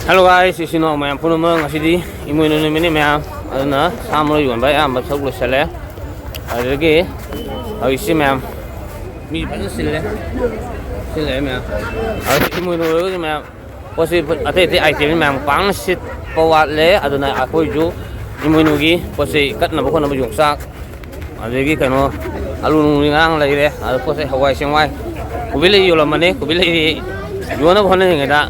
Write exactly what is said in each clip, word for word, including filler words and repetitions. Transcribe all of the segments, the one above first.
Hello guys, ꯏꯆꯤꯟ ꯏꯅꯥꯎ ꯃꯌꯥꯝ ꯄꯨꯝꯅꯃꯛ, ꯉꯁꯤꯗꯤ ꯏꯃꯣꯏꯅꯨ ꯅꯨꯃꯤꯠꯅꯤ ꯃꯌꯥꯝ꯫ ꯑꯗꯨꯅ ꯁꯥ ꯃꯔꯣꯏ ꯌꯣꯟꯕ ꯑꯌꯥꯝꯕ ꯁꯔꯨꯛ ꯂꯣꯏꯁꯤꯜꯂꯦ꯫ ꯑꯗꯨꯗꯒꯤ ꯍꯧꯖꯤꯛꯁꯤ ꯃꯌꯥꯝ ꯃꯤ ꯐꯖꯅ ꯁꯤꯜꯂꯦ, ꯁꯤꯜꯂꯦ ꯃꯌꯥꯝ꯫ ꯑꯗꯨ ꯏꯃꯣꯏꯅꯨ ꯑꯣꯏꯔꯒꯁꯨ ꯃꯌꯥꯝ ꯄꯣꯠꯁꯤ ꯑꯇꯩ ꯑꯇꯩ item ꯃꯌꯥꯝ ꯄꯥꯡꯅ ꯁꯤꯠꯄ ꯋꯥꯠꯂꯦ꯫ ꯑꯗꯨꯅ ꯑꯩꯈꯣꯏꯁꯨ ꯏꯃꯣꯏꯅꯨꯒꯤ ꯄꯣꯠ ꯆꯩ ꯀꯠꯅꯕ ꯈꯣꯠꯅꯕ, ꯌꯣꯡꯆꯥꯛ, ꯑꯗꯒꯤ ꯀꯩꯅꯣ, ꯑꯂꯨ ꯅꯨꯡꯂꯨ ꯉꯔꯥꯡ ꯂꯩꯔꯦ꯫ ꯑꯗ ꯄꯣꯠ ꯆꯩ ꯍꯋꯥꯏ ꯆꯦꯡꯋꯥꯏ, ꯀꯣꯕꯤ ꯂꯩ ꯌꯣꯜꯂꯝꯕꯅꯦ, ꯀꯣꯕꯤ ꯂꯩꯗꯤ ꯌꯣꯟꯅꯕ ꯍꯣꯠꯅꯔꯤꯉꯩꯗ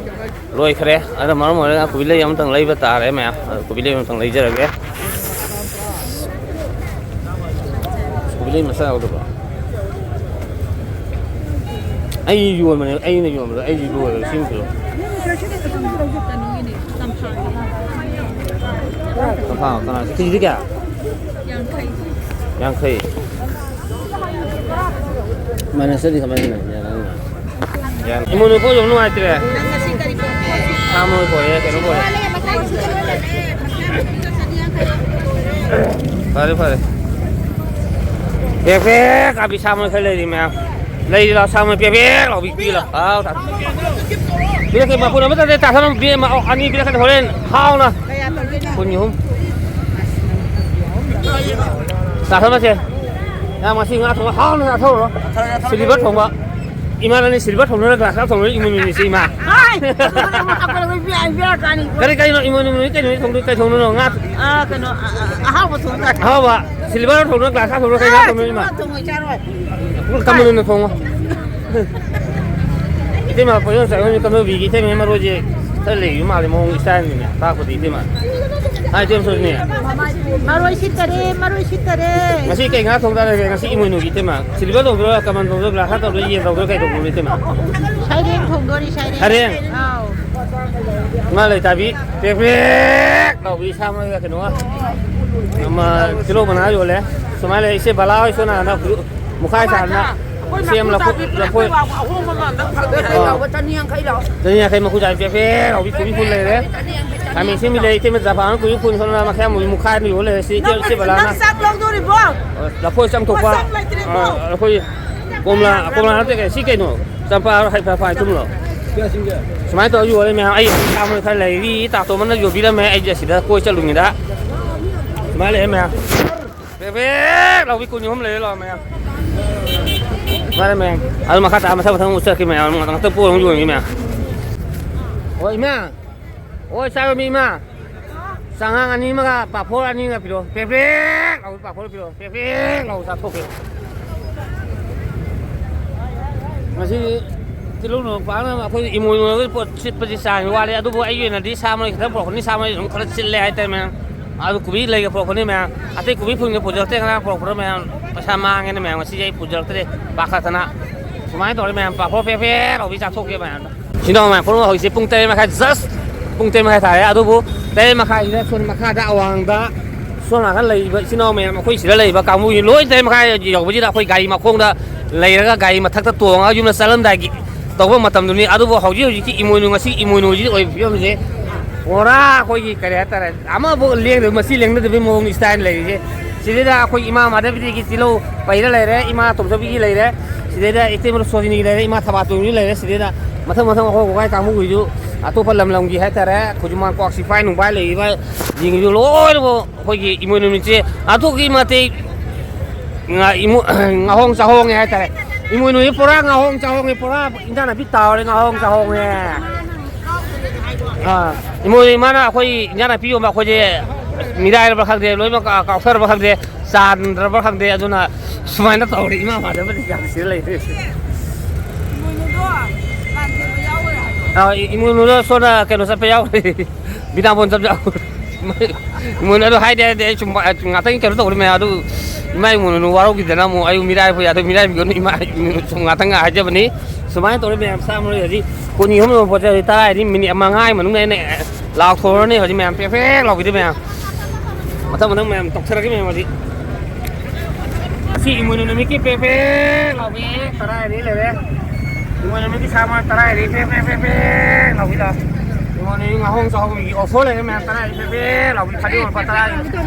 ꯂꯣꯏꯈ꯭ꯔꯦ꯫ ꯑꯗꯨꯅ ꯃꯔꯝ ꯑꯣꯏꯔꯒ ꯀꯣꯕꯤ ꯂꯩ ꯑꯃꯇꯪ ꯂꯩꯕ ꯇꯥꯔꯦ ꯃꯌꯥꯝ꯫ ꯑꯗ ꯀꯣꯕꯤ ꯂꯩ ꯑꯃꯇꯪ ꯂꯩꯖꯔꯒꯦ꯫ ꯀꯣꯕꯤ ꯂꯩ ꯃꯆꯥ ꯌꯥꯎꯗꯕ꯭ꯔꯣ? ꯑꯩ ꯌꯣꯟꯕꯅꯦ, ꯑꯩꯅ ꯌꯣꯟꯕꯗꯣ ꯑꯩꯗꯤ ꯂꯣꯏꯔꯦ, ꯁꯤꯃ ꯄꯤꯔꯣ꯫ ꯀꯩꯅꯣꯒꯤꯅꯦ, ꯆꯝꯐ꯭ꯔꯥꯒꯤ꯫ ꯆꯝꯐ꯭ꯔꯥ ꯀꯅꯥ? ꯀꯦꯖꯤꯗ ꯀꯌꯥ? ꯌꯥꯡꯈꯩ꯫ ꯌꯥꯡꯈꯩ꯫ ꯃꯥꯏꯅꯁꯇꯗꯤ ꯀꯃꯥꯏꯅ ꯇꯧꯅꯤ? ꯌꯥꯅꯤ꯫ ꯏꯃꯣꯏꯅꯨ ꯄꯣꯠ ꯌꯣꯟꯕ ꯅꯨꯡꯉꯥꯏꯇ꯭ꯔꯦ꯫ ꯅꯪ ꯉꯁꯤ ꯀꯔꯤ ꯄꯣꯔꯛꯀꯦ? ꯁꯥ ꯃꯔꯣꯏ ꯄꯣꯔꯛꯑꯦ, ꯀꯩꯅꯣ ꯄꯣꯔꯛꯑꯦ꯫ ꯐꯔꯦ, ꯐꯔꯦ꯫ ꯄꯦꯛ ꯄꯦꯛ ꯀꯥꯕꯤ ꯁꯥ ꯃꯔꯣꯏ ꯈꯔ ꯂꯩꯔꯤ ꯃꯌꯥꯝ꯫ ꯂꯩꯔꯤ ꯂꯥꯎ, ꯁꯥ ꯃꯔꯣꯏ ꯄꯦꯛ ꯄꯦꯛ ꯂꯥꯎꯕꯤ ꯄꯤ ꯂꯥꯎ꯫ ꯍꯥꯎ, ꯇꯥ-, ꯄꯤꯔꯛꯀꯦ, ꯃꯄꯨꯟ ꯑꯃꯇꯗꯤ ꯇꯥꯊꯣꯛꯑꯣ, ꯄꯤ-, ꯑꯃ, ꯑꯅꯤ ꯄꯤꯔꯛꯀꯅꯤ ꯍꯣꯔꯦꯟ꯫ ꯍꯥꯎꯅ꯫ ꯀꯌꯥ ꯇꯧꯗꯣꯏꯅꯣ? ꯀꯨꯟꯒꯤ ꯑꯍꯨꯝ꯫ ꯆꯥꯊꯣꯛꯑꯁꯦ꯫ ꯌꯥꯝ ꯉꯁꯤ ꯉꯥ ꯊꯣꯡꯕ ꯍꯥꯎꯅ ꯆꯥꯊꯣꯛꯎꯔꯣ꯫ ꯆꯥꯊꯣꯛꯑꯦ, ꯆꯥꯊꯣꯛꯑꯦ꯫ Silver ꯊꯣꯡꯕ꯫ ꯏꯃꯥꯅꯅꯦ silver ꯊꯣꯡꯅꯔ glass ꯊꯣꯡꯅꯔ ꯏꯃꯨꯟ ꯃꯨꯟꯅꯤꯁꯦ ꯏꯃꯥ꯫ ꯍꯥꯏ! ꯀꯔꯤ ꯀꯔꯤꯅꯣ ꯏꯃꯨꯟ ꯃꯨꯟꯅꯤ ꯀꯩꯅꯣ ꯊꯣꯡꯗꯣꯏ ꯀꯩ ꯊꯣꯡꯗꯣꯏꯅꯣ ꯉꯥ? ꯑꯥ, ꯀꯩꯅꯣ, ꯑ-, ꯑ-, ꯑꯍꯥꯎꯕ ꯊꯣꯡꯗꯣꯏ꯫ ꯑꯍꯥꯎꯕ꯫ Silver ꯊꯣꯡꯅꯔ glass ꯊꯣꯡꯅꯔ ꯀꯩ ꯉꯥ ꯊꯣꯡꯗꯣꯏꯅꯣ ꯏꯃꯥ? ꯊꯣꯡꯉꯣꯏ ꯆꯥꯔꯣꯏ꯫ ꯀꯃꯟ ꯑꯣꯏꯅ ꯊꯣꯡꯉꯣ꯫ ꯏꯇꯩꯃ, ꯄꯣꯠꯌꯣꯝ ꯆꯪꯉꯝꯃꯤ ꯀꯝꯗꯧꯕꯤꯒꯦ? ꯏꯇꯩꯃ, ꯃꯔꯣꯏꯁꯦ ꯈꯔ ꯂꯩꯕ ꯃꯥꯜꯂꯦ, ꯃꯑꯣꯡ styleꯅꯤꯅꯦ꯫ ꯇꯥꯛꯄꯗꯤ ꯏꯇꯩꯃ꯫ ꯍꯥꯏ, ꯏꯇꯩꯃ ꯁꯣꯏꯗꯅꯦ꯫ ꯃꯔꯣꯏ ꯁꯤꯠꯇꯔꯦ, ꯃꯔꯣꯏ ꯁꯤꯠꯇꯔꯦ꯫ ꯉꯁꯤ ꯀꯩ ꯉꯥ ꯊꯣꯡ ꯇꯥꯔꯒꯦ? ꯉꯁꯤ ꯏꯃꯣꯏꯅꯨꯒꯤ ꯏꯇꯩꯃ꯫ Silver ꯇꯧꯗꯣꯏꯔꯣ, ꯀꯃꯟ ꯇꯧꯗꯣꯏꯔꯣ, glass ꯇꯧꯗꯣꯏꯔꯣ, ꯌꯦꯟ ꯇꯧꯗꯣꯏꯔꯣ, ꯀꯩ ꯇꯧꯗꯣꯏꯅꯣ ꯏꯇꯩꯃ? ꯁꯩꯔꯦꯡ ꯊꯣꯡꯗꯣꯔꯤ, ꯁꯩꯔꯦꯡ꯫ ꯁꯩꯔꯦꯡ? ꯑꯥꯎ꯫ ꯏꯃꯥ ꯂꯩꯇꯥꯕꯤ, ꯄ꯭ꯔꯦꯛ ꯄ꯭ꯔꯦꯛ ꯂꯥꯎꯕꯤ ꯁꯥ ꯃꯔꯣꯏꯒ ꯀꯩꯅꯣꯒ꯫ ꯑꯃ, ꯇꯤꯜꯍꯧ ꯃꯅꯥ ꯌꯣꯜꯂꯦ꯫ ꯁꯨꯃꯥꯏꯅ ꯂꯩ, ꯏꯆꯦ ꯕꯂꯥ ꯍꯣꯏ ꯁꯣꯝ ꯅꯥꯀꯟꯗ ꯍꯧꯖꯤꯛ ꯃꯨꯛꯈꯥꯏ ꯁꯥꯗꯅ꯫ ꯁꯦꯝ ꯂꯐꯨ-, ꯂꯐꯣꯏ꯫ ꯑꯍꯣꯡꯕ ꯑꯃ ꯑꯝꯇꯪ ꯐꯪꯗꯦ꯫ ꯑꯥ꯫ ꯆꯅꯤ ꯌꯥꯡꯈꯩ ꯂꯥꯎ꯫ ꯆꯅꯤ ꯌꯥꯡꯈꯩ ꯃꯈꯨꯠ ꯆꯥꯏ ꯄꯦ ꯄꯦ ꯂꯥꯎꯕꯤ ꯀꯣꯕꯤ ꯐꯨꯜ ꯂꯩꯔꯦ꯫ ꯈꯥꯃꯦꯟ ꯑꯁꯤꯟꯕꯤ ꯂꯩ, ꯏꯇꯩꯃ ꯖꯐꯥꯟ ꯀꯣꯕꯤ ꯐꯨꯜ ꯁꯣꯝꯗ ꯃꯈꯥꯏ ꯑꯃꯨꯛ ꯃꯨꯛꯈꯥꯏ ꯑꯃ ꯌꯣꯜ ꯂꯩꯔꯦ꯫ ꯁꯤ ꯏꯆꯦ, ꯏꯆꯦ ꯕꯂꯥꯅ꯫ ꯅꯪ ꯆꯥꯛ ꯂꯧꯗꯣꯔꯤꯕꯣ? ꯂꯐꯣꯏ ꯆꯝꯊꯣꯛꯄ꯫ ꯃꯆꯪ ꯂꯩꯇ꯭ꯔꯦꯀꯣ꯫ ꯑꯥ, ꯑꯩꯈꯣꯏ ꯀꯣꯝꯂꯥ, ꯀꯣꯝꯂꯥ ꯅꯠꯇꯦ, ꯀꯩ, ꯁꯤ ꯀꯩꯅꯣ? ꯆꯝꯄ꯭ꯔꯥ ꯍꯩ ꯐ-, ꯐꯥꯏ ꯊꯨꯝꯂꯣ? ꯁꯨꯃꯥꯏꯅ ꯇꯧꯔ ꯌꯣꯜꯂꯦ ꯃꯌꯥꯝ꯫ ꯑꯩ ꯆꯥꯝꯃ ꯈꯔ ꯂꯩꯔꯤ, ꯇꯥꯇꯣꯝꯕꯅ ꯌꯣꯟꯕꯤꯔꯝꯃꯦ꯫ ꯑꯩꯁꯦ ꯑꯁꯤꯗ ꯀꯣꯏ ꯆꯠꯂꯨꯉꯩꯗ ꯁꯨꯃꯥꯏꯅ ꯂꯩꯔꯦ ꯃꯌꯥꯝ꯫ ꯕꯦꯛ ꯕꯦꯛ ꯂꯥꯎꯕꯤ ꯀꯨꯟ ꯑꯍꯨꯝ ꯂꯩꯔꯦ ꯂꯥꯛꯑꯣ ꯃꯌꯥꯝ꯫ ꯁꯨꯃꯥꯏꯅ ꯃꯌꯥꯝ꯫ ꯑꯗꯨ ꯃꯈꯥ ꯇꯥ ꯃꯊꯪ ꯃꯊꯪ ꯑꯃꯨꯛ ꯆꯠꯈꯤ ꯃꯌꯥꯝ꯫ ꯉꯥꯛꯇꯪ ꯄꯣꯠ ꯑꯃꯨꯛ ꯌꯣꯟꯈꯤ ꯃꯌꯥꯝ꯫ ꯑꯣ ꯏꯃꯥ꯫ ꯑꯣ ꯆꯥꯕ ꯃꯤ ꯏꯃꯥ꯫ ꯆꯉꯥꯡ ꯑꯅꯤ ꯑꯃꯒ ꯄꯥꯐꯣꯔ ꯑꯅꯤꯒ ꯄꯤꯔꯛꯑꯣ꯫ ꯄꯦꯛ ꯄꯦꯛ ꯂꯥꯎꯕ ꯄꯥꯐꯣꯔ ꯄꯤꯔꯛꯑꯣ꯫ ꯄꯦꯛ ꯄꯦꯛ ꯂꯥꯎꯕ ꯆꯥꯊꯣꯛꯀꯦ꯫ ꯉꯁꯤ ꯇꯤꯜꯍꯧ ꯅꯣꯡ ꯄꯥꯛꯅ ꯑꯩꯈꯣꯏ ꯏꯃꯣꯏꯅꯨꯒꯤ ꯄꯣꯠ ꯁꯤꯠꯄꯁꯤ ꯆꯥꯡ ꯋꯥꯠꯂꯦ꯫ ꯑꯗꯨꯕꯨ ꯑꯩꯒꯤ ꯑꯣꯏꯅꯗꯤ ꯁꯥ ꯃꯔꯣꯏ ꯈꯤꯇꯪ ꯄꯨꯔꯛꯄꯅꯤ꯫ ꯁꯥ ꯃꯔꯣꯏ ꯑꯗꯨꯝ ꯈꯔ ꯁꯤꯠꯂꯦ ꯍꯥꯏꯇꯥꯔꯦ ꯃꯌꯥꯝ꯫ ꯑꯗꯨ ꯀꯣꯕꯤ ꯂꯩꯒ ꯄꯨꯔꯛꯄꯅꯤ ꯃꯌꯥꯝ꯫ ꯑꯇꯩ ꯀꯣꯕꯤ ꯐꯨꯜꯒ ꯄꯨꯖꯔꯛꯇꯦ꯫ ꯉꯔꯥꯡ ꯄꯨꯔꯛꯄꯗꯣ ꯃꯌꯥꯝ ꯄꯩꯁꯥ ꯃꯥꯡꯉꯦꯅ ꯃꯌꯥꯝ ꯉꯁꯤꯁꯦ ꯑꯩ ꯄꯨꯖꯔꯛꯇ꯭ꯔꯦ ꯄꯥꯈꯠꯇꯅ꯫ ꯁꯨꯃꯥꯏꯅ ꯇꯧꯔꯦ ꯃꯌꯥꯝ꯫ ꯄꯥꯐꯣꯔ ꯄꯦꯛ ꯄꯦꯛ ꯂꯥꯎꯕꯤ ꯆꯥꯊꯣꯛꯀꯦ ꯃꯌꯥꯝ꯫ ꯏꯆꯤꯟ ꯏꯅꯥꯎ ꯃꯌꯥꯝ ꯄꯨꯝꯅꯃꯛ ꯍꯧꯖꯤꯛꯁꯦ ꯄꯨꯡ ꯇꯔꯦꯠ ꯃꯈꯥꯏ, just ꯄꯨꯡ ꯇꯔꯦꯠ ꯃꯈꯥꯏ ꯇꯥꯔꯦ꯫ ꯑꯗꯨꯕꯨ ꯇꯔꯦꯠ ꯃꯈꯥꯏꯁꯤꯗ ꯁꯣꯝ ꯃꯈꯥꯗ ꯑꯋꯥꯡꯗ ꯁꯣꯝ ꯅꯥꯀꯟ ꯂꯩꯔꯤꯕ ꯏꯆꯤꯟ ꯏꯅꯥꯎ ꯃꯌꯥꯝ ꯑꯩꯈꯣꯏ ꯁꯤꯗ ꯂꯩꯔꯤꯕ ꯀꯥꯡꯕꯨꯒꯤ ꯂꯣꯏ ꯇꯔꯦꯠ ꯃꯈꯥꯏ ꯌꯧꯕꯁꯤꯗ ꯑꯩꯈꯣꯏ ꯒꯥꯔꯤ ꯃꯈꯣꯡꯗ ꯂꯩꯔꯒ ꯒꯥꯔꯤ ꯃꯊꯛꯇ ꯇꯣꯡꯉꯒ ꯌꯨꯝꯗ ꯆꯠꯂꯝꯗꯥꯏꯒꯤ ꯇꯧꯕ ꯃꯇꯝꯗꯨꯅꯤ꯫ ꯑꯗꯨꯕꯨ ꯍꯧꯖꯤꯛ ꯍꯧꯖꯤꯛꯀꯤ ꯏꯃꯣꯏꯅꯨ ꯉꯁꯤ ꯏꯃꯣꯏꯅꯨꯁꯤꯗ ꯑꯣꯏꯕ ꯐꯤꯕꯝꯁꯦ ꯄꯨꯔꯥ ꯑꯩꯈꯣꯏꯒꯤ ꯀꯔꯤ ꯍꯥꯏꯇꯥꯔꯦ, ꯑꯃꯐꯥꯎ ꯂꯦꯡꯗꯕ, ꯃꯁꯤ ꯂꯦꯡꯅꯗꯕꯒꯤ ꯃꯑꯣꯡꯒꯤ style ꯂꯩꯔꯤꯁꯦ꯫ ꯁꯤꯗꯩꯗ ꯑꯩꯈꯣꯏ ꯏꯃꯥ ꯃꯥꯙꯕꯤꯗꯒꯤ ꯇꯤꯜꯍꯧ ꯄꯩꯔ ꯂꯩꯔꯦ, ꯏꯃꯥ ꯇꯣꯝꯆꯧꯕꯤꯒꯤ ꯂꯩꯔꯦ, ꯁꯤꯗꯩꯗ ꯏꯇꯩꯃ ꯁꯣꯖꯤꯅꯤꯒꯤ ꯂꯩꯔꯦ, ꯏꯃꯥ ꯊꯕꯥꯇꯣꯟꯒꯤ ꯂꯩꯔꯦ꯫ ꯁꯤꯗꯩꯗ ꯃꯊꯪ ꯃꯊꯪ ꯑꯩꯈꯣꯏ ꯋꯥꯒꯥꯏ ꯀꯥꯡꯕꯨꯒꯤꯁꯨ ꯑꯇꯣꯞꯄ ꯂꯝ ꯂꯝꯒꯤ ꯍꯥꯏꯇꯥꯔꯦ, ꯈꯨꯖꯨꯃꯥꯟ ꯀ꯭ꯋꯥꯛ ꯁꯤꯐꯥꯏ ꯅꯨꯡꯕꯥꯏ ꯂꯩꯔꯤꯕ ꯁꯤꯡꯁꯨ ꯂꯣꯏꯅꯃꯛ ꯑꯩꯈꯣꯏꯒꯤ ꯏꯃꯣꯏꯅꯨ ꯅꯨꯃꯤꯠꯁꯦ ꯑꯗꯨꯛꯀꯤ ꯃꯇꯤꯛ ꯉꯥ-, ꯏꯃꯣ-, ꯉꯥꯍꯣꯡ ꯆꯥꯍꯣꯡꯉꯦ ꯍꯥꯏꯇꯥꯔꯦ꯫ ꯏꯃꯣꯏꯅꯨꯁꯦ ꯄꯨꯔꯥ ꯉꯥꯍꯣꯡ ꯆꯥꯍꯣꯡꯉꯦ, ꯄꯨꯔꯥ ꯏꯟꯖꯥꯡ ꯅꯥꯄꯤ ꯇꯥꯎꯔꯦ, ꯉꯥꯍꯣꯡ ꯆꯥꯍꯣꯡꯉꯦ꯫ ꯑꯥ, ꯏꯃꯣꯏꯅꯨ ꯏꯃꯥꯅ ꯑꯩꯈꯣꯏ ꯏꯟꯖꯥꯡ ꯅꯥꯄꯤ ꯌꯣꯟꯕ ꯑꯩꯈꯣꯏꯁꯦ ꯃꯤꯔꯥꯏꯔꯕ꯭ꯔꯥ ꯈꯪꯗꯦ, ꯂꯣꯏꯅꯃꯛ ꯀꯥ-, ꯀꯥꯎꯊꯔꯕ꯭ꯔꯥ ꯈꯪꯗꯦ, ꯆꯥꯟꯗ꯭ꯔꯕ꯭ꯔꯥ ꯈꯪꯗꯦ꯫ ꯑꯗꯨꯅ ꯁꯨꯃꯥꯏꯅ ꯇꯧꯔꯦ ꯏꯃꯥ ꯃꯥꯟꯅꯕꯗꯤ ꯌꯥꯝ ꯁꯤꯗ ꯂꯩꯔꯦ꯫ ꯏꯃꯣꯏꯅꯨꯗꯣ ꯂꯥꯟ ꯆꯦꯟꯕ ꯌꯥꯎꯈ꯭ꯔꯦ ꯍꯥꯏꯕ꯫ ꯑꯥ, ꯏ-, ꯏꯃꯣꯏꯅꯨꯗꯣ ꯁꯣꯝꯗ ꯀꯩꯅꯣ ꯆꯠꯄ ꯌꯥꯎꯈ꯭ꯔꯦ꯫ ꯕꯤꯅꯥꯄꯣꯟ ꯆꯠꯄ ꯌꯥꯎꯈ꯭ꯔꯦ꯫ ꯏꯃꯣꯏꯅꯨ ꯑꯗꯨ ꯍꯥꯏꯗꯤ ꯍꯥꯏꯗꯤ ꯑꯩ ꯁꯨꯝ ꯉꯥꯛꯇꯪ ꯀꯩꯅꯣ ꯇꯧꯔꯦ ꯃꯌꯥꯝ꯫ ꯑꯗꯨ ꯏꯃꯥ ꯏꯃꯣꯏꯅꯨ ꯋꯥꯔꯧꯈꯤꯗꯅ ꯑꯃꯨꯛ ꯑꯩ ꯃꯤꯔꯥꯏꯕ ꯌꯥꯗꯣꯏ, ꯃꯤꯔꯥꯏꯕꯤꯒꯅꯨ ꯏꯃꯥ ꯏꯃꯣꯏꯅꯨ ꯁꯨꯝ ꯉꯥꯛꯇꯪ ꯍꯥꯏꯖꯕꯅꯤ꯫ ꯁꯨꯃꯥꯏꯅ ꯇꯧꯔꯦ ꯃꯌꯥꯝ꯫ ꯆꯥꯝꯃ ꯍꯧꯖꯤꯛ ꯀꯨꯟ ꯑꯍꯨꯝ ꯌꯧꯕ ꯄꯣꯠꯁꯦ ꯍꯧꯖꯤꯛ ꯇꯔꯥ ꯍꯥꯏꯗꯤ ꯃꯤꯅꯤꯠ ꯃꯉꯥꯒꯤ ꯃꯅꯨꯡꯗ ꯑꯩꯅ ꯂꯥꯎꯊꯣꯛꯑꯅꯤ ꯍꯧꯖꯤꯛ ꯃꯌꯥꯝ꯫ ꯄꯦꯛ ꯄꯦꯛ ꯂꯥꯎꯈꯤꯗꯣꯏ ꯃꯌꯥꯝ꯫ ꯃꯊꯪ ꯃꯊꯪ ꯃꯌꯥꯝ ꯇꯧꯊꯔꯛꯀꯦ ꯃꯌꯥꯝ ꯍꯧꯖꯤꯛ꯫ ꯉꯁꯤ ꯏꯃꯣꯏꯅꯨ ꯅꯨꯃꯤꯠꯀꯤ ꯄꯦꯛ ꯄꯦꯛ ꯂꯥꯎꯕꯤ ꯇꯔꯥ ꯍꯥꯏꯗꯤ ꯂꯩꯔꯦ꯫ ꯏꯃꯣꯏꯅꯨ ꯅꯨꯃꯤꯠꯀꯤ ꯁꯥ ꯃꯔꯣꯏ ꯇꯔꯥ ꯍꯥꯏꯗꯤ ꯄꯦꯛ ꯄꯦꯛ ꯄꯦꯛ ꯄꯦꯛ ꯂꯥꯎꯕꯤꯗꯣ꯫ ꯏꯃꯣꯏꯅꯨ ꯉꯥꯍꯣꯡ ꯆꯥꯍꯣꯡꯒꯤ offer ꯂꯩꯔꯦ ꯃꯌꯥꯝ꯫ ꯇꯔꯥ ꯍꯥꯏꯗꯤ ꯄꯦꯛ ꯄꯦꯛ ꯂꯥꯎꯕꯤ꯫ ꯐꯗꯤꯒꯣꯝ ꯂꯨꯄꯥ ꯇꯔꯥꯒꯤ꯫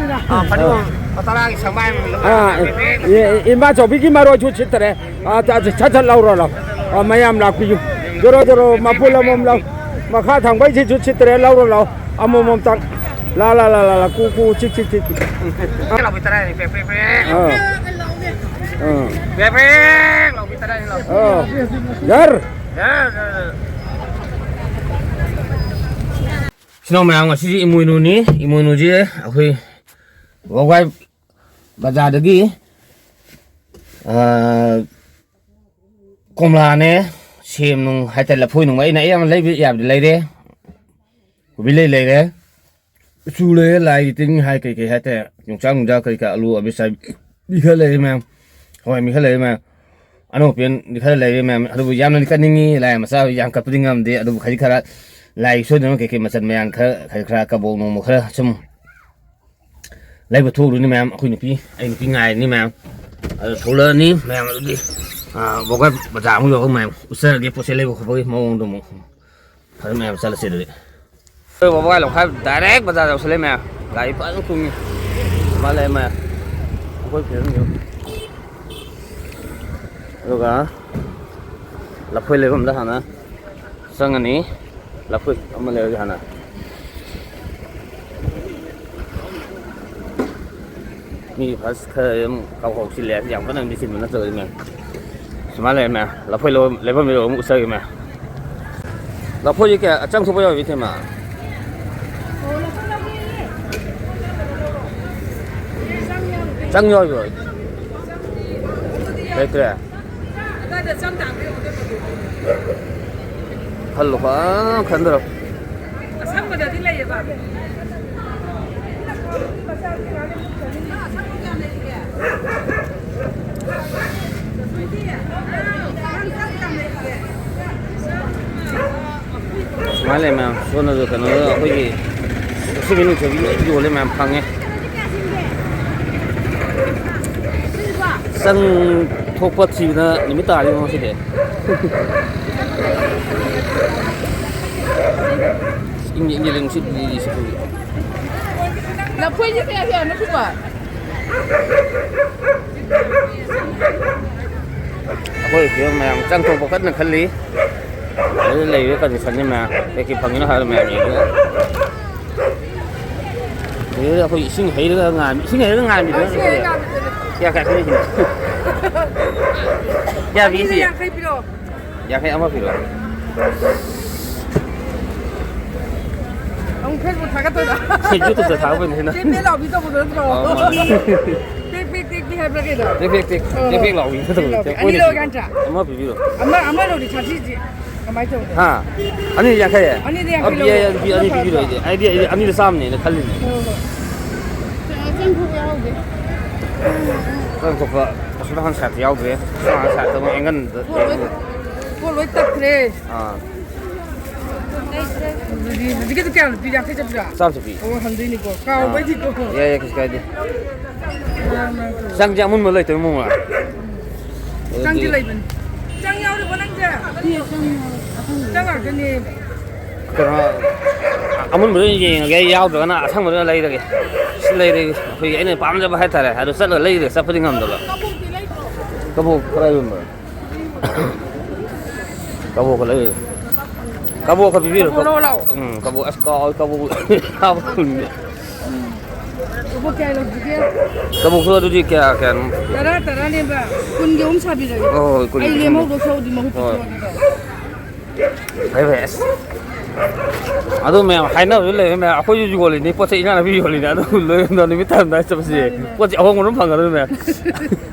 ꯑꯥ, ꯐꯗꯤꯒꯣꯝ ꯂꯨꯄꯥ ꯇꯔꯥꯒꯤ ꯁꯪꯕꯥꯏ ꯑꯃ꯫ ꯑꯥ, ꯄꯦꯛ ꯄꯦꯛ꯫ ꯏ-, ꯏꯃꯥ ꯆꯧꯕꯤꯒꯤ ꯃꯔꯣꯏꯁꯨ ꯁꯤꯠꯇꯔꯦ꯫ ꯑꯥ, ꯁꯠ ꯁꯠ ꯂꯧꯔꯣ ꯂꯥꯎ꯫ ꯑꯥ, ꯃꯌꯥꯝ ꯂꯥꯛꯄꯤꯌꯨ꯫ ꯖꯣꯔꯣ, ꯖꯣꯔꯣ, ꯃꯄꯨꯟ ꯑꯃꯃꯝ ꯂꯧ꯫ ꯃꯈꯥ ꯊꯪꯕꯩꯁꯤꯁꯨ ꯁꯤꯠꯇ꯭ꯔꯦ, ꯂꯧꯔꯣ, ꯂꯧ꯫ ꯑꯃꯃꯝꯇꯪ꯫ ꯂꯥ, ꯂꯥ, ꯂꯥ, ꯂꯥ, ꯂꯥ, ꯀꯨ, ꯀꯨ, ꯆꯤꯛ, ꯆꯤꯛ, ꯆꯤꯛ꯫ ꯂꯥꯎꯕꯤ ꯇꯔꯥꯅꯤ, ꯄ꯭ꯔꯦꯛ, ꯄ꯭ꯔꯦꯛ, ꯄ꯭ꯔꯦꯛ꯫ ꯑꯥ꯫ ꯑꯥ꯫ ꯄ꯭ꯔꯦꯛ, ꯄ꯭ꯔꯦꯛ ꯂꯥꯎꯕꯤ ꯇꯔꯥꯅꯤ, ꯂꯥꯎ꯫ ꯑꯥ꯫ ꯌꯥꯔ꯫ ꯌꯥꯔ, ꯌꯥꯔ, ꯌꯥꯔ꯫ ꯏꯆꯤꯟ ꯏꯅꯥꯎ ꯃꯌꯥꯝ, ꯉꯁꯤꯗꯤ ꯏꯃꯣꯏꯅꯨꯅꯤ꯫ ꯏꯃꯣꯏꯅꯨꯁꯦ ꯑꯩꯈꯣꯏ ꯋꯥꯕꯒꯥꯏ ꯕꯖꯥꯔꯗꯒꯤ, ꯑꯥ, ꯀꯣꯝꯂꯥꯅꯦ, ꯁꯦꯝ ꯅꯨꯡ ꯍꯥꯏꯇꯥꯔꯦ, ꯂꯐꯣꯏ ꯅꯨꯡ ꯑꯩꯅ ꯑꯌꯥꯝꯕ ꯂꯩꯕ ꯌꯥꯕꯗꯤ ꯂꯩꯔꯦ꯫ ꯀꯣꯕꯤ ꯂꯩ ꯂꯩꯔꯦ, ꯎꯆꯨ ꯂꯩꯔꯦ, ꯂꯥꯏꯒꯤ ꯇꯤꯟ ꯍꯥꯏ ꯀꯩꯀꯩ ꯍꯥꯏꯇꯥꯔꯦ, ꯌꯣꯡꯆꯥꯛ ꯅꯨꯡꯖꯥꯛ ꯀꯩꯀꯥ, ꯑꯂꯨ ꯑꯕꯤꯁꯥꯏ ꯃꯤ ꯈꯔ ꯂꯩꯔꯦ ꯃꯌꯥꯝ, ꯍꯋꯥꯏ ꯃꯤ ꯈꯔ ꯂꯩꯔꯦ ꯃꯌꯥꯝ, ꯑꯅꯧ ꯑꯄꯦꯟꯗꯤ ꯈꯔ ꯂꯩꯔꯦ ꯃꯌꯥꯝ꯫ ꯑꯗꯨꯕꯨ ꯌꯥꯝꯅꯗꯤ ꯀꯠꯅꯤꯡꯉꯤ, ꯂꯥꯏ ꯃꯆꯥ ꯌꯥꯝ ꯀꯠꯄꯗꯤ ꯉꯝꯗꯦ꯫ ꯑꯗꯨꯕꯨ ꯈꯖꯤꯛ ꯈꯔ ꯂꯥꯏ ꯁꯣꯏꯗꯅ ꯀꯩꯀꯩ ꯃꯆꯜ ꯃꯌꯥꯝ ꯈꯔ, ꯈꯖꯤꯛ ꯈꯔ ꯀꯕꯣꯛ ꯅꯣꯡꯃ ꯈꯔ ꯁꯨꯝ ꯂꯩꯕ ꯊꯣꯛꯎꯔꯅꯤ ꯃꯌꯥꯝ꯫ ꯑꯩꯈꯣꯏ ꯅꯨꯄꯤ, ꯑꯩ ꯅꯨꯄꯤ ꯉꯥꯏꯔꯅꯤ ꯃꯌꯥꯝ꯫ ꯑꯗꯨ ꯊꯣꯛꯂꯛꯑꯅꯤ ꯃꯌꯥꯝ꯫ ꯑꯗꯨꯗꯤ, ꯑꯥ, ꯕꯣꯒꯥꯏ ꯕꯖꯥꯔ ꯑꯃꯨꯛ ꯌꯧꯔꯒ ꯃꯌꯥꯝ ꯎꯠꯆꯔꯒꯦ ꯄꯣꯠ ꯆꯩ ꯂꯩꯕ ꯈꯣꯠꯄꯒꯤ ꯃꯑꯣꯡꯗꯣ ꯑꯃꯨꯛ꯫ ꯐꯔꯦ ꯃꯌꯥꯝ, ꯆꯠꯂꯁꯤ ꯑꯗꯨꯗꯤ꯫ ꯑꯩꯈꯣꯏ ꯕꯣꯒꯥꯏ ꯂꯧꯈꯥꯏ direct ꯕꯖꯥꯔ ꯌꯧꯁꯜꯂꯦ ꯃꯌꯥꯝ꯫ ꯒꯥꯔꯤ ꯐꯖꯅ ꯊꯨꯡꯉꯤ꯫ ꯃꯥ ꯂꯩ ꯃꯌꯥꯝ꯫ ꯑꯩꯈꯣꯏ ꯐꯤꯕꯝꯁꯦ꯫ ꯑꯗꯨꯒ ꯂꯐꯣꯏ ꯂꯩꯐꯝꯗ ꯍꯥꯟꯅ ꯆꯪꯉꯅꯤ꯫ ꯂꯐꯣꯏ ꯑꯃ ꯂꯩꯔꯒ ꯍꯥꯟꯅ꯫ ꯃꯤ ꯐꯥꯔꯁ ꯈꯔ ꯑꯗꯨꯝ ꯀꯥꯎ ꯀꯥꯎ ꯆꯤꯜꯂꯦ ꯍꯥꯏꯁꯦ, ꯌꯥꯝ ꯀꯟꯅ ꯃꯤ ꯆꯤꯟꯕ ꯅꯠꯇꯕꯅꯤꯅ꯫ ꯁꯨꯃꯥꯏꯅ ꯂꯩꯔꯝꯃꯦ꯫ ꯂꯐꯣꯏ ꯂꯧ-, ꯂꯩꯐꯝ ꯂꯩꯔꯣ ꯑꯃꯨꯛ ꯎꯠꯆꯒꯦ ꯃꯌꯥꯝ꯫ ꯂꯐꯣꯏꯁꯦ ꯀꯌꯥ ꯆꯪ ꯊꯣꯛꯄ ꯌꯥꯎꯔꯤꯕ ꯏꯇꯩꯃ? ꯆꯪ ꯌꯥꯎꯔꯤꯕ꯭ꯔꯣ? ꯂꯩꯇ꯭ꯔꯦ? ꯑꯗꯥꯏꯗ ꯆꯪ ꯇꯥꯕ ꯌꯦꯡꯉꯨꯗꯣꯏ ꯃꯗꯨ꯫ ꯈꯜꯂꯨ ꯐꯖꯅ ꯈꯟꯗꯔꯣ꯫ ꯑꯁꯪꯕꯗꯗꯤ ꯂꯩꯌꯦꯕ꯫ ꯁꯨꯃꯥꯏꯅ ꯂꯩ ꯃꯌꯥꯝ꯫ ꯁꯣꯝꯗꯁꯨ ꯀꯩꯅꯣꯗ ꯑꯩꯈꯣꯏꯒꯤ ꯁꯤꯕꯤ ꯅꯨꯡꯁꯤꯕꯤ ꯂꯣꯏ ꯌꯣꯜꯂꯦ ꯃꯌꯥꯝ, ꯐꯪꯉꯦ꯫ ꯆꯪ ꯊꯣꯛꯄ ꯊꯤꯕꯗ ꯅꯨꯃꯤꯠ ꯇꯥꯔꯦ ꯉꯁꯤꯗꯤ꯫ ꯏꯪꯉꯦ, ꯏꯪꯉꯦ, ꯅꯨꯡꯁꯤꯠ ꯂꯤꯔꯤ ꯁꯤꯠꯂꯤ꯫ ꯂꯐꯣꯏꯁꯦ ꯀꯌꯥ ꯀꯌꯥꯅꯣ ꯁꯤꯕꯣ? ꯑꯩꯈꯣꯏ ꯐꯤꯕꯝ ꯃꯌꯥꯝ ꯆꯪ ꯊꯣꯛꯄ ꯀꯟꯅ ꯈꯜꯂꯤ꯫ ꯑꯗꯨꯗ ꯂꯩꯔꯤꯕ ꯀꯟꯗꯤꯁꯟꯁꯦ ꯃꯌꯥꯝ ꯀꯩ ꯀꯩ ꯐꯪꯉꯤꯅꯣ ꯍꯥꯏꯕꯗꯣ ꯃꯌꯥꯝ ꯌꯦꯡꯉꯒ꯫ ꯁꯤꯗꯩꯗ ꯑꯩꯈꯣꯏ ꯏꯁꯤꯡ ꯍꯩꯔꯒ ꯉꯥꯟꯕꯤ, ꯏꯁꯤꯡ ꯍꯩꯔꯒ ꯉꯥꯟꯕꯤꯗꯨ ꯅꯠꯇ꯭ꯔꯣ? ꯀꯌꯥ ꯀꯌꯥ ꯄꯤꯔꯤꯅꯣ? ꯀꯌꯥ ꯄꯤꯒꯦ? ꯑꯅꯤꯗ ꯌꯥꯡꯈꯩ ꯄꯤꯔꯛꯑꯣ꯫ ꯌꯥꯡꯈꯩ ꯑꯃ ꯄꯤꯔꯛꯑꯣ꯫ ꯑꯃꯨꯛ Facebook ꯊꯥꯒꯠꯇꯣꯏꯔꯣ? ꯁꯤ YouTube-ꯇ ꯊꯥꯒꯠꯄꯅꯤ ꯁꯤꯅ꯫ ꯄꯦꯛ ꯄꯦꯛ ꯂꯥꯎꯕꯤ ꯇꯧꯕꯗꯣ ꯅꯠꯇ꯭ꯔꯣ? ꯑꯣ, ꯃꯥꯅꯤ꯫ ꯄꯦꯛ ꯄꯦꯛ ꯇꯦꯛ ꯄꯦꯛ ꯍꯥꯏꯕ꯭ꯔꯥ ꯀꯩꯅꯣ? ꯄꯦꯛ ꯄꯦꯛ ꯇꯦꯛ, ꯑꯣ꯫ ꯄꯦꯛ ꯄꯦꯛ ꯂꯥꯎꯕꯤ ꯅꯠꯇꯕ, ꯑꯅꯤ ꯂꯧꯔꯒꯦ ꯅꯠꯇ꯭ꯔꯥ? ꯑꯃ ꯄꯤꯕꯤꯔꯣ꯫ ꯑꯃ, ꯑꯃ ꯂꯧꯔꯤ ꯊꯥꯔꯇꯤꯁꯤ ꯀꯃꯥꯏꯅ ꯇꯧꯕ? ꯍꯥ? ꯑꯅꯤꯗ ꯌꯥꯡꯈꯩ? ꯑꯅꯤꯗ ꯌꯥꯡꯈꯩ ꯑ, ꯄꯤ-, ꯂꯧꯔꯣ꯫ ꯑ, ꯄꯤ-, ꯑꯅꯤ ꯑꯗꯨꯅ ꯄꯤꯕꯤꯔꯣ ꯐꯠꯇ꯭ꯔꯣ? ꯑꯩꯗꯤ꯫ ꯑꯩꯗꯤ ꯑꯅꯤꯗ ꯆꯥꯝꯃꯅꯦꯅ ꯈꯜꯂꯤꯅꯦ꯫ ꯍꯣꯏ, ꯍꯣꯏ꯫ ꯆꯦꯡ ꯈꯣꯛꯄ ꯌꯥꯎꯗꯦ꯫ ꯆꯦꯡ ꯈꯣꯛꯄ ꯑꯁꯣꯝ ꯅꯥꯀꯟ ꯁꯥꯏꯠꯇ ꯌꯥꯎꯗ꯭ꯔꯦ꯫ ꯑꯁꯣꯝ ꯅꯥꯀꯟ ꯁꯥꯏꯠꯇ ꯑꯃꯨꯛ ꯑꯦꯡꯒꯜꯗ ꯄꯣꯠ ꯂꯣꯏ, ꯄꯣꯠ ꯂꯣꯏ ꯇꯠꯈ꯭ꯔꯦ꯫ ꯑꯥ꯫ ꯑꯗꯨꯗꯤ ꯍꯧꯖꯤꯛꯀꯤꯗꯨ ꯀꯌꯥꯅꯣ ꯄꯤ? ꯌꯥꯡꯈꯩ ꯆꯠꯄꯤꯔꯣ? ꯆꯥꯝ ꯆꯠꯄꯤ꯫ ꯑꯣ, ꯍꯟꯗꯣꯏꯅꯤꯀꯣ꯫ ꯑꯥ꯫ ꯀꯥꯎꯕꯩꯗꯤꯀꯣ꯫ ꯌꯥꯏ, ꯌꯥꯏ, ꯀꯩꯁꯨ ꯀꯥꯏꯗꯦ꯫ ꯃꯔꯛ ꯃꯔꯛꯇ꯫ ꯆꯪꯁꯦ ꯑꯃꯨꯟꯕ ꯂꯩꯇꯕ ꯃꯑꯣꯡꯂ? ꯆꯪꯁꯦ ꯑꯗꯨꯗꯤ ꯂꯩꯕꯅꯤ꯫ ꯆꯪ ꯌꯥꯎꯔꯤꯕꯣ ꯅꯪꯁꯦ? ꯆꯪ ꯉꯥꯛꯇꯅꯦ꯫ ꯀꯩꯅꯣ, ꯑꯃꯨꯟꯕꯗ ꯑꯣꯏꯅ ꯌꯦꯡꯉꯒꯦ, ꯑꯩ ꯌꯥꯎꯗ꯭ꯔꯒꯅ ꯑꯁꯪꯕꯗ ꯑꯣꯏꯅ ꯂꯩꯔꯒꯦ꯫ ꯁꯤ ꯂꯩꯔꯒꯦ꯫ ꯑꯩꯈꯣꯏꯒꯤ ꯑꯩꯅ ꯄꯥꯝꯖꯕ ꯍꯥꯏꯇꯥꯔꯦ, ꯑꯗꯨ ꯆꯠꯂꯒ ꯂꯩꯔꯒ ꯆꯠꯄꯗꯤ ꯉꯝꯗꯕ꯫ ꯀꯕꯣꯛ ꯈꯔ ꯌꯣꯟꯕ꯭ꯔꯥ? ꯀꯕꯣꯛꯀ ꯂꯩ꯫ ꯀꯕꯣꯛꯀ ꯄꯤꯕꯤꯔꯣ꯫ ꯀꯕꯣꯛ ꯂꯧꯔꯣ ꯂꯥꯛꯑꯣ꯫ ꯎꯝ, ꯀꯕꯣꯛ꯫ ꯑꯁ, ꯀꯥꯎ-, ꯀꯕꯣꯛ ꯆꯥꯕ ꯐꯪꯗꯦ꯫ ꯀꯕꯣꯛ ꯀꯌꯥ ꯂꯧꯁꯤꯒꯦ? ꯀꯕꯣꯛꯁꯨ ꯑꯗꯨꯗꯤ ꯀꯌꯥ, ꯀꯌꯥꯅꯣ? ꯇꯔꯥ, ꯇꯔꯥꯅꯦꯕ꯫ ꯀꯨꯟꯒꯤ ꯑꯍꯨꯝ ꯁꯥꯕꯤꯔꯒꯦ꯫ ꯍꯣꯏ, ꯍꯣꯏ, ꯀꯨꯟꯒꯤ ꯑꯍꯨꯝ꯫ ꯑꯩ ꯂꯦꯝꯍꯧꯗꯣ ꯁꯔꯨꯛꯇꯤ ꯃꯍꯨꯠ ꯍꯣꯏ꯫ ꯄꯤꯊꯣꯛꯑꯒꯦ ꯇꯧꯕ꯫ ꯐꯩ, ꯐꯩ, ꯑꯁ꯫ ꯑꯗꯨ ꯃꯌꯥꯝ ꯍꯥꯏꯅꯕꯁꯨ ꯂꯩꯔꯦ ꯃꯌꯥꯝ꯫ ꯑꯩꯈꯣꯏꯁꯨ ꯌꯣꯜꯂꯤꯅꯤ, ꯄꯣꯠ ꯆꯩ ꯏꯟꯖꯥꯡ ꯅꯥꯄꯤ ꯌꯣꯜꯂꯤꯅꯤ꯫ ꯑꯗꯨ ꯂꯣꯏꯔꯝꯗꯥꯏ ꯅꯨꯃꯤꯠ ꯇꯥꯔꯝꯗꯥꯏ ꯆꯠꯄꯁꯦ ꯃꯥꯅꯤ, ꯃꯥꯅꯤ꯫ ꯄꯣꯠ ꯆꯩ ꯑꯍꯣꯡꯕ ꯑꯗꯨꯝ ꯐꯪꯒꯗꯕꯅꯦ꯫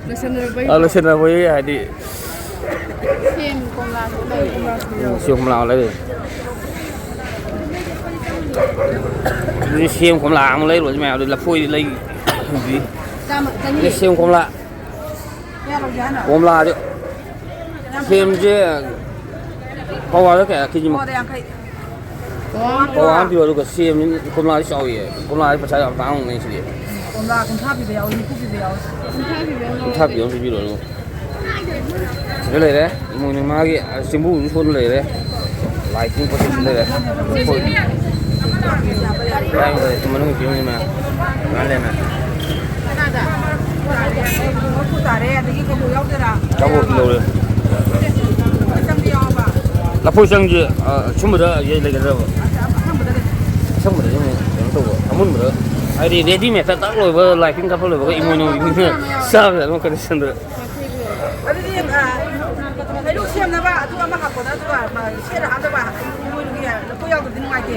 ꯂꯣꯏꯁꯟꯅꯔꯛꯄꯒꯤ꯫ ꯑ, ꯂꯣꯏꯁꯟꯅꯔꯛꯄꯒꯤ ꯍꯥꯏꯗꯤ꯫ ꯁꯦꯝ ꯀꯣꯝꯂꯥꯁꯨ ꯂꯩ꯫ ꯎꯝ, ꯁꯦꯝ ꯀꯣꯝꯂꯥ ꯂꯩ꯫ ꯑꯗꯨꯗꯤ ꯁꯦꯝ ꯀꯣꯝꯂꯥ ꯑꯃ ꯂꯩꯔꯨꯔꯁꯤ ꯃꯌꯥꯝ꯫ ꯑꯗꯨ ꯂꯐꯣꯏꯗꯤ ꯂꯩ꯫ ꯆꯥꯝꯃ, ꯆꯅꯤ꯫ ꯑꯗꯨꯗꯤ ꯁꯦꯝ ꯀꯣꯝꯂꯥ꯫ ꯀꯌꯥ ꯂꯧꯒꯦ ꯍꯥꯏꯅꯣ? ꯀꯣꯝꯂꯥꯗꯤ꯫ ꯁꯦꯝꯁꯦ ꯄꯋꯥꯗ ꯀꯌꯥ ꯀꯦꯖꯤ? ꯄꯋꯥꯗ ꯌꯥꯡꯈꯩ꯫ ꯄꯋꯥ ꯑꯃ ꯄꯤꯌꯣ, ꯑꯗꯨꯒ ꯁꯦꯝ, ꯀꯣꯝꯂꯥꯗꯤ ꯆꯥꯎꯏꯌꯦ꯫ ꯀꯣꯝꯂꯥꯗꯤ ꯄꯩꯁꯥ ꯌꯥꯝ ꯇꯥꯡꯉꯝꯒꯅꯤ ꯁꯤꯗꯤ꯫ ꯀꯣꯝꯂꯥ ꯀꯨꯟꯊ꯭ꯔꯥ ꯄꯤꯕ ꯌꯥꯎꯏ, ꯅꯤꯐꯨ ꯄꯤꯕ ꯌꯥꯎꯏ꯫ ꯀꯨꯟꯊ꯭ꯔꯥ ꯄꯤꯕ ꯑꯃ ꯀꯨꯟꯊ꯭ꯔꯥ ꯂꯧꯔꯒꯦ꯫ ꯄꯤꯕ ꯑꯃ ꯄꯤꯕꯤꯔꯣ, ꯑꯗꯨꯒ꯫ ꯁꯤꯗ ꯂꯩꯔꯦ, ꯏꯃꯣꯏꯅꯨ ꯃꯥꯒꯤ, ꯑ, ꯆꯦꯡꯕꯨꯁꯨ ꯁꯣꯟꯅ ꯂꯩꯔꯦ꯫ ꯂꯥꯏ ꯇꯤꯟ ꯀꯣꯠꯄꯁꯨ ꯂꯩꯔꯦ꯫ ꯍꯣꯏ꯫ ꯂꯥꯏ ꯃꯅꯨꯡ ꯄꯤꯔꯝꯃꯤ ꯃꯌꯥꯝ꯫ ꯉꯥꯏ ꯂꯩꯔꯝꯃꯦ꯫ ꯀꯅꯥꯗ? ꯃꯔꯐꯨ ꯇꯥꯔꯦ, ꯑꯗꯒꯤ ꯀꯕꯣꯛ ꯌꯥꯎꯗꯣꯏꯔꯥ? ꯀꯕꯣꯛꯇꯤ ꯂꯧꯔꯦ꯫ ꯃꯆꯪꯗꯤ ꯌꯥꯎꯔꯕ? ꯂꯐꯣꯏ ꯆꯪꯁꯦ, ꯑ, ꯁꯨꯝꯕꯗ ꯌꯩ ꯂꯩꯒꯗ꯭ꯔꯕ? ꯑꯁꯪꯕꯗꯗꯤ ꯀꯩꯅꯣ ꯇꯧꯕ, ꯑꯃꯨꯟꯕꯗ, ꯍꯥꯏꯗꯤ ꯔꯦꯗꯤꯃꯦꯗꯇ ꯇꯛ ꯂꯣꯏꯕ, ꯂꯥꯏ ꯇꯤꯟ ꯀꯥꯞꯄ ꯂꯣꯏꯕꯒ ꯏꯃꯣꯏꯅꯨꯒꯤ ꯃꯤꯅ ꯆꯥꯕꯗ ꯑꯗꯨꯝ ꯀꯟꯗꯤꯁꯟꯗ꯫ ꯑꯗꯨꯗꯤ, ꯑ, ꯍꯩꯔꯨꯛ ꯁꯦꯝꯅꯕ ꯑꯗꯨ ꯑꯃ ꯍꯥꯞꯄꯣꯗ, ꯑꯗꯨꯒ, ꯑ, ꯁꯦꯠꯅ ꯍꯥꯞꯅꯕ ꯏꯃꯣꯏꯅꯨꯒꯤ ꯂꯐꯣꯏ ꯌꯥꯎꯗꯕꯗꯤ ꯅꯨꯡꯉꯥꯏꯇꯦ꯫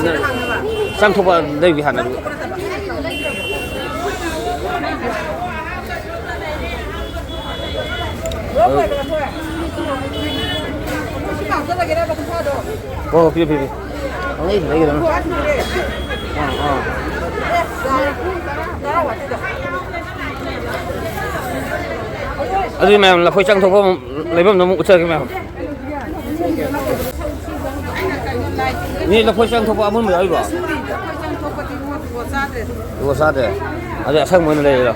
ꯁꯦꯠꯅ ꯍꯥꯞꯅꯕ꯫ ꯆꯥꯝꯊꯣꯛꯄ ꯂꯩꯕꯤ ꯍꯥꯟꯅ꯫ ꯆꯥꯝꯊꯣꯛꯄ ꯅꯠꯇꯕ꯫ ꯍꯣ, ꯄꯤꯌꯨ, ꯄꯤꯌꯨ, ꯄꯤꯌꯨ꯫ ꯄꯪꯂꯩꯗ ꯂꯩꯒꯗꯕꯅꯤ꯫ ꯑꯥ, ꯑꯥ꯫ ꯑꯗꯨꯗꯤ ꯃꯌꯥꯝ ꯂꯐꯣꯏ ꯆꯪ ꯊꯣꯛꯄ ꯑꯃꯨꯛ ꯂꯩꯐꯝꯗꯣ ꯑꯃꯨꯛ ꯎꯠꯆꯔꯒꯦ ꯃꯌꯥꯝ꯫ ꯃꯤ ꯂꯐꯣꯏ ꯆꯪ ꯊꯣꯛꯄ ꯑꯃꯨꯟꯕ ꯌꯥꯎꯔꯤꯕꯣ? ꯏꯕꯣ ꯆꯥꯗ꯭ꯔꯦ꯫ ꯑꯗꯨꯗꯤ ꯑꯁꯪꯕ ꯑꯣꯏꯅ ꯂꯩꯔꯤꯔꯣ?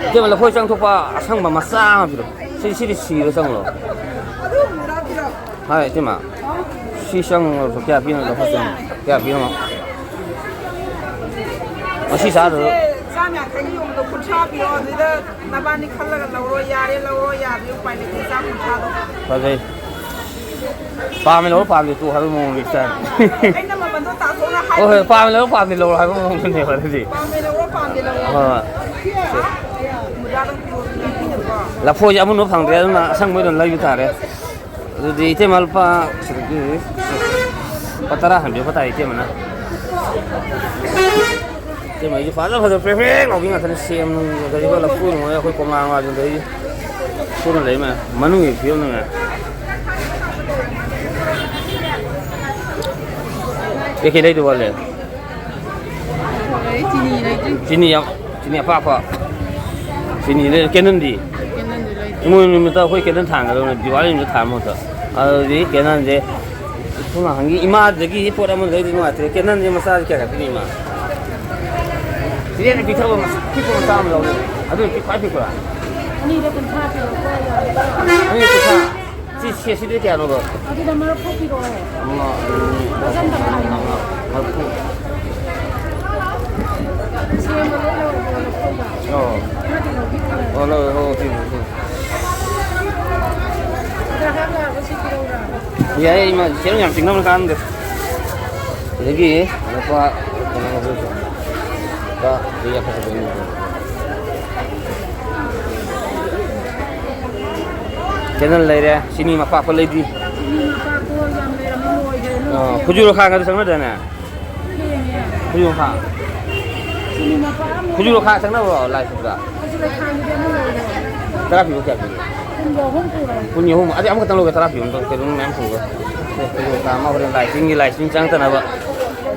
ꯏꯇꯩꯃ, ꯂꯐꯣꯏ ꯆꯪꯊꯣꯛꯄ ꯑꯁꯪꯕ ꯃꯆꯥ ꯑꯃ ꯄꯤꯔꯣ꯫ ꯁꯤ, ꯁꯤꯗꯤ ꯁꯤꯔ ꯆꯪꯉꯨꯔꯣ꯫ ꯍꯥꯏ, ꯏꯇꯩꯃ꯫ ꯁꯤ ꯆꯪꯉꯨꯔꯣ꯫ ꯀꯌꯥ ꯄꯤꯅꯣ ꯂꯐꯣꯏ ꯆꯪ-, ꯀꯌꯥ ꯄꯤꯅꯣ? ꯉꯁꯤ ꯆꯥꯗ꯭ꯔꯣ? ꯆꯥꯝ ꯌꯥꯡꯈꯩꯒꯤ ꯌꯣꯟꯕꯗꯣ ꯀꯨꯟꯊ꯭ꯔꯥ ꯄꯤꯌꯣ, ꯑꯗꯨꯗ ꯅꯕꯥꯅꯤ ꯈꯜꯂꯒ ꯂꯧꯔꯣ, ꯌꯥꯔꯦ ꯂꯧꯔꯣ, ꯌꯥꯗ꯭ꯔꯦ ꯎꯄꯥꯏ ꯂꯩꯇꯦ, ꯆꯥꯝ ꯀꯨꯟꯊ꯭ꯔꯥꯗꯣ꯫ ꯐꯖꯩ꯫ ꯄꯥꯝꯃꯦ ꯂꯧꯔꯣ, ꯄꯥꯝꯗꯦ ꯇꯣꯛꯑꯣ ꯍꯥꯏꯕ ꯃꯑꯣꯡꯒꯤ ꯏꯁꯇꯥꯏꯜ꯫ ꯑꯩꯅ ꯃꯃꯟꯗꯣ ꯇꯥꯊꯣꯛꯅ ꯍꯣꯏ, ꯍꯣꯏ, ꯍꯥꯏꯗꯣꯏꯅꯦ꯫ ꯄꯥꯝꯃꯦ ꯂꯧꯔꯣ, ꯄꯥꯝꯗꯦ ꯂꯧꯔꯣ ꯍꯥꯏꯕ ꯃꯑꯣꯡꯗꯨꯅꯦꯕ ꯑꯗꯨꯗꯤ꯫ ꯄꯥꯝꯃꯦ ꯂꯧꯔꯣ, ꯄꯥꯝꯗꯦ ꯂꯧꯔꯣ꯫ ꯍꯣꯏ, ꯍꯣꯏ꯫ ꯃꯨꯗꯥꯗꯪ ꯄꯤꯔꯛꯑꯣ, ꯄꯤꯔꯛꯑꯣ꯫ ꯂꯐꯣꯏꯁꯦ ꯑꯃꯨꯟꯕ ꯐꯪꯗ꯭ꯔꯦ, ꯑꯗꯨꯅ ꯑꯁꯪꯕ ꯑꯣꯏꯅ ꯂꯩꯕ ꯇꯥꯔꯦ꯫ ꯑꯗꯨꯗꯤ ꯏꯇꯩꯃ ꯂꯨꯄꯥ ꯁꯤꯗꯒꯤ ꯂꯨꯄꯥ ꯇꯔꯥ ꯍꯟꯕꯤꯔꯛꯄ ꯇꯥꯔꯦ ꯏꯇꯩꯃꯅ꯫ ꯏꯇꯩꯃ ꯑꯩꯁꯨ ꯐꯖ ꯐꯖ ꯄ꯭ꯔꯦꯛ ꯄ꯭ꯔꯦꯛ ꯂꯥꯎꯕꯤ ꯉꯥꯛꯇꯅꯤ, ꯁꯦꯝ ꯅꯨꯡ ꯑꯗꯒꯤ ꯂꯐꯨ ꯅꯨꯡ ꯑꯩꯈꯣꯏ ꯀꯣꯝꯂꯥ ꯅꯨꯡꯂꯥꯁꯨ ꯑꯗꯒꯤ ꯄꯨꯟꯅ ꯂꯩ ꯃꯌꯥꯝ꯫ ꯃꯅꯨꯡꯒꯤ ꯐꯤꯕꯝꯅ ꯃꯌꯥꯝ꯫ ꯀꯩꯀꯩ ꯂꯩꯗꯧ ꯋꯥꯠꯂꯤ? ꯂꯩ, ꯆꯤꯅꯤ ꯂꯩꯗ꯭ꯔꯤ꯫ ꯆꯤꯅꯤ ꯌꯥꯝ, ꯆꯤꯅꯤ ꯑꯄꯥꯛꯄ꯫ ꯆꯤꯅꯤ ꯂꯩ, ꯀꯦꯟꯗꯜꯗꯤ? ꯀꯦꯟꯗꯜꯗꯤ ꯂꯩꯗ꯭ꯔꯤ꯫ ꯏꯃꯣꯏꯅꯨ ꯅꯨꯃꯤꯠꯇ ꯑꯩꯈꯣꯏ ꯀꯦꯟꯗꯜ ꯊꯥꯟꯒꯗꯕꯅꯦ, ꯗꯤꯋꯥꯂꯤ ꯅꯨꯃꯤꯠꯇ ꯊꯥꯟꯕ ꯃꯍꯨꯠꯇ꯫ ꯑꯗꯨꯗꯤ ꯀꯦꯟꯗꯜꯁꯦ ꯁꯣꯝ ꯅꯥꯀꯟꯒꯤ ꯏꯃꯥꯗꯒꯤ ꯄꯣꯠ ꯑꯃ ꯂꯩꯗꯤ ꯅꯨꯡꯉꯥꯏꯇ꯭ꯔꯦ꯫ ꯀꯦꯟꯗꯜꯁꯦ ꯃꯆꯥꯁꯦ ꯀꯌꯥ ꯀꯌꯥ ꯄꯤꯅꯤ ꯏꯃꯥ? ꯁꯤꯗꯩꯗ ꯄꯤꯛꯊꯕ ꯃꯆꯥ, ꯄꯤꯛꯄ ꯃꯆꯥ ꯑꯃ ꯂꯧꯒꯦ꯫ ꯑꯗꯨ ꯄꯤꯛ-, ꯈ꯭ꯋꯥꯏ ꯄꯤꯛꯄ꯭ꯔꯥ? ꯑꯅꯤꯗ ꯀꯨꯟꯊ꯭ꯔꯥ ꯄꯤꯔꯛꯄ ꯌꯥꯏ꯫ ꯑꯅꯤꯗ ꯀꯨꯟꯊ꯭ꯔꯥ? ꯁꯤ, ꯁꯤ, ꯁꯤꯗꯤ ꯀꯌꯥꯅꯣꯕ? ꯑꯗꯨꯗ ꯃꯔꯐꯨ ꯄꯤꯔꯛꯑꯣ꯫ ꯑꯃ, ꯑꯅꯤ, ꯗꯔꯖꯟꯗ ꯑꯍꯨꯝ, ꯃꯉꯥ꯫ ꯃꯔꯐꯨ꯫ ꯁꯦꯝꯕ ꯂꯣꯏ ꯂꯣꯏꯔꯕꯣ? ꯑꯣ꯫ ꯑꯣ, ꯂꯧꯔꯦ, ꯍꯣꯏ, ꯍꯣꯏ, ꯁꯤ, ꯁꯤ꯫ ꯌꯥꯏꯌꯦ, ꯏꯃꯥ, ꯆꯦꯔꯪ ꯌꯥꯝ ꯆꯤꯡꯅꯕ ꯀꯥꯟꯅꯗꯦ꯫ ꯑꯗꯒꯤ ꯂꯨꯄꯥ ꯀꯩꯅꯣ ꯂꯧꯕꯤꯔꯁꯨ꯫ ꯂꯨꯄꯥ ꯌꯥꯡꯈꯩ ꯈꯛꯇꯅꯤ꯫ ꯀꯦꯟꯗꯜ ꯂꯩꯔꯦ, ꯆꯤꯅꯤ ꯃꯄꯥꯛꯄ ꯂꯩꯗꯤ꯫ ꯆꯤꯅꯤ ꯃꯄꯥꯛꯇꯣ ꯌꯥꯝ ꯂꯩꯔꯝꯃꯤ, ꯂꯣꯏꯈ꯭ꯔꯦ, ꯑ, ꯂꯣꯏꯈ꯭ꯔꯦ꯫ ꯈꯨꯖꯨ ꯂꯣꯈꯥꯒꯗꯤ ꯆꯪꯅꯗ꯭ꯔꯦꯅꯦ? ꯊꯦꯡꯉꯦ꯫ ꯈꯨꯖꯨ ꯂꯣꯈꯥ꯫ ꯆꯤꯅꯤ ꯃꯄꯥꯛ ꯑꯃ ꯈꯨꯖꯨ ꯂꯣꯈꯥ ꯆꯪꯅꯕ꯭ꯔꯣ ꯂꯥꯏ ꯊꯨꯝꯗ? ꯈꯨꯖꯨ ꯂꯣꯈꯥꯒꯤꯗꯤ ꯑꯃ ꯂꯣꯏꯈ꯭ꯔꯦ꯫ ꯇꯔꯥ ꯄꯤꯕ ꯀꯌꯥ ꯄꯤꯒꯦ? ꯀꯨꯟꯒꯤ ꯑꯍꯨꯝ ꯄꯤꯕ꯫ ꯀꯨꯟꯒꯤ ꯑꯍꯨꯝ꯫ ꯑꯗꯨꯗꯤ ꯑꯃꯈꯛꯇꯪ ꯂꯧꯒꯦ, ꯇꯔꯥ ꯄꯤꯕ ꯑꯝꯇꯪ, ꯀꯩꯅꯣ ꯃꯌꯥꯝ ꯄꯨꯔꯒ꯫ ꯑꯦ, ꯈꯨꯖꯨ ꯂꯣꯈꯥ ꯑꯃ ꯍꯣꯔꯦꯟ ꯂꯥꯏ ꯇꯤꯟꯒꯤ, ꯂꯥꯏ ꯇꯤꯟ ꯆꯪꯉꯛꯇꯅꯕ꯫